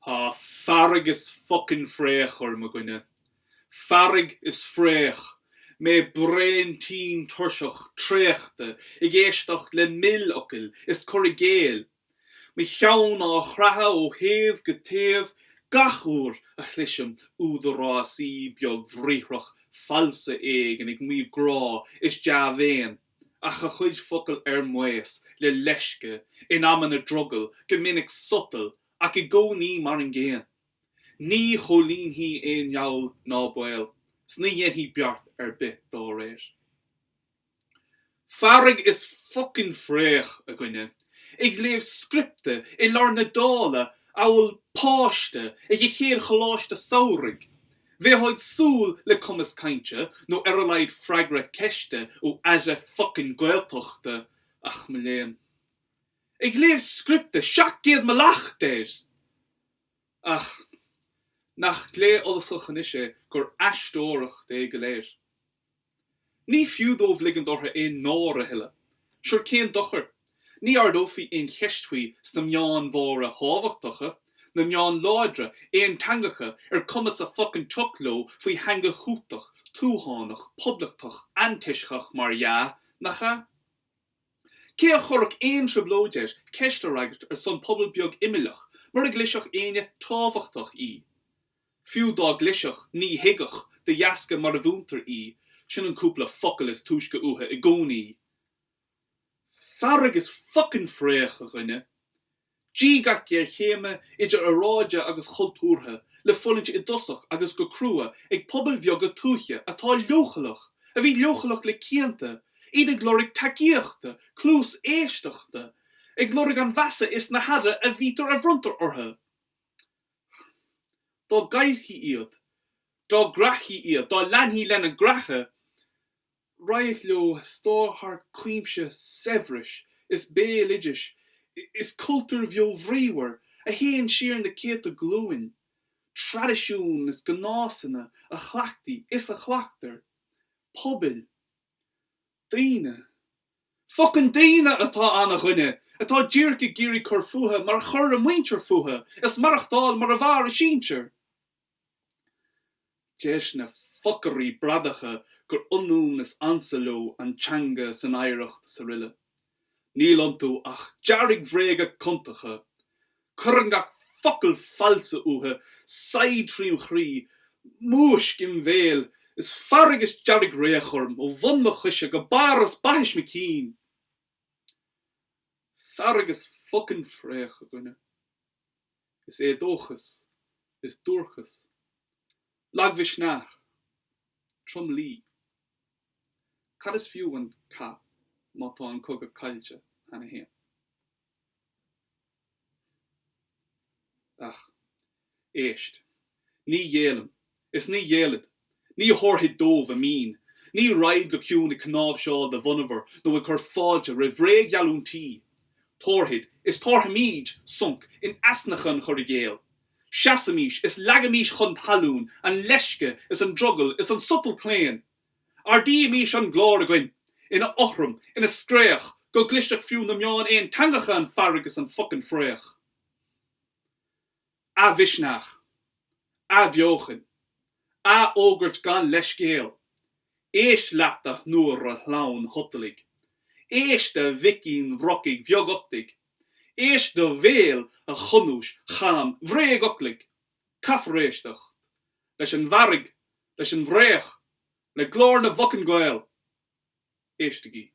Tá fearg is focain fraoch orm, a dhuine. Fearg is fraoch. Mé bréan tinn tuirseach traochta ag éisteacht le mil-fhocail is cur i gcéill. Mo cheann á chreathadh ó thaobh go taobh gach uair a chloisim údarásaí beag-bhriathrach falsa éigin ag maíomh grá is dea-mhéin, ach a chuid focal ar maos le leisce, in amanna drogall, go minic sotal, ach i gcónaí mar an gcéanna. Ní chomhlíonfaidh aon gheall ná baol, 's ní dhéanfaidh beart ar bith dá réir. Fearg is focain fraoch, a dhuine, ag léamh scripte i lár na Dála amhail páiste ag a chéad choláiste samhraidh. Bheifeá ag súil le cumas cainte, nó ar a laghad freagra ceiste ó Aire focain Gaeltachta, ach mo léan. Ag léamh scripte, 700 mallacht air! Ach nach glé fhollasach anois é gur aisteoireacht é go léir. Ní fiú dóibh ligint orthu aon náire a thuilleadh. Sure cén dochar? Ní ardófaí aon cheist faoi sna meáin mhóra thábhachtacha, na meáin láidre, aonteangacha, ar cuma sa focain tsioc leo faoi theanga thútach, tuathánach, poblachtach, aintoisceach mar dhea, nach ea? Cé a chuirfeadh aon trioblóid air ceist a fhreagairt ar son pobal beag imeallach mura gcloisfeadh éinne tábhachtach í? Fiú dá gcloisfeadh, ní thuigfeadh, de dheasca mar a mhúintear í, sin an cúpla focal is túisce uathu i gcónaí. Fearg is focain fraoch, a dhuine! Díth gach géarchéime, idir aeráide agus chultúrtha, le fulaingt i dtosach agus go crua ag pobail bheaga tuaithe atá leochaileach, a bhí leochaileach le cianta, iad ag lorg tacaíochta, cluas éisteachta, ag lorg an mheasa is na haire a mhaítear a bhronntar orthu. Dá gcaillfí iad, dá gcreachfaí iad, dá leanfaí lena gcreachadh, Raghadh leo stór thar cuimse saibhris is béaloidis is cultúir bheo bhríomhar a théann siar na céadta glúin, traidisiúin is gnásanna a chleachtaí is a chleachtar, pobail, daoine. Focain daoine atá ann a dhuine, atá díreach ag iarraidh cur fúthu mar a chuir a muintir fúthu is maireachtáil mar a mhair a sinsir. Deir na focairí bradacha gur ionann is ansa leo an teanga is an oidhreacht is aroile. Níl iontu ach dearg-bhréaga contacha. Cuireann gach focal falsa uathu saighead trím chroí, múisc im bhéal, is fearg is dearg-fhraoch orm ó bhun mo choise go barr is baithis mo chinn. Fearg is focain fraoch, a dhuine. Is éadóchas is duairceas. Lagmhisneach. Tromluí. Cad is fiú an cath má tá an cogadh caillte cheana féin? Ach éist. Ní ghéillfinn, is ní ghéillfead. Ní thabharfad dóibh a mian. Ní raghad go ciúin ag cnáimhseáil do mhonabhar nó ag cur fáilte roimh bhréag-gheallúintí. Tabharfad, is tabharfaimid, sonc in easnacha an chur i gcéill. Seasaimís is leagaimís chun talún an leisce is an drogall is an sotal claon. Ardaímís an glór againn, ina fhothram, ina scréach, go gcloisfeadh fiú na meáin aonteangacha an fearg is an focain fraoch. Athmhisneach. Athbheochan. Athfhógairt gan leithscéal. Éist leat a shnúire shleamhain shotalaigh. Éist a mhicín bhrocaigh bheaguchtaigh. Éist do bhéal a chunúis cham bhréagfhoclaigh. Caithfear éisteacht. Leis an bhfearg. Leis an bhfraoch. Le glór na bhfocain Gael. Éistigí.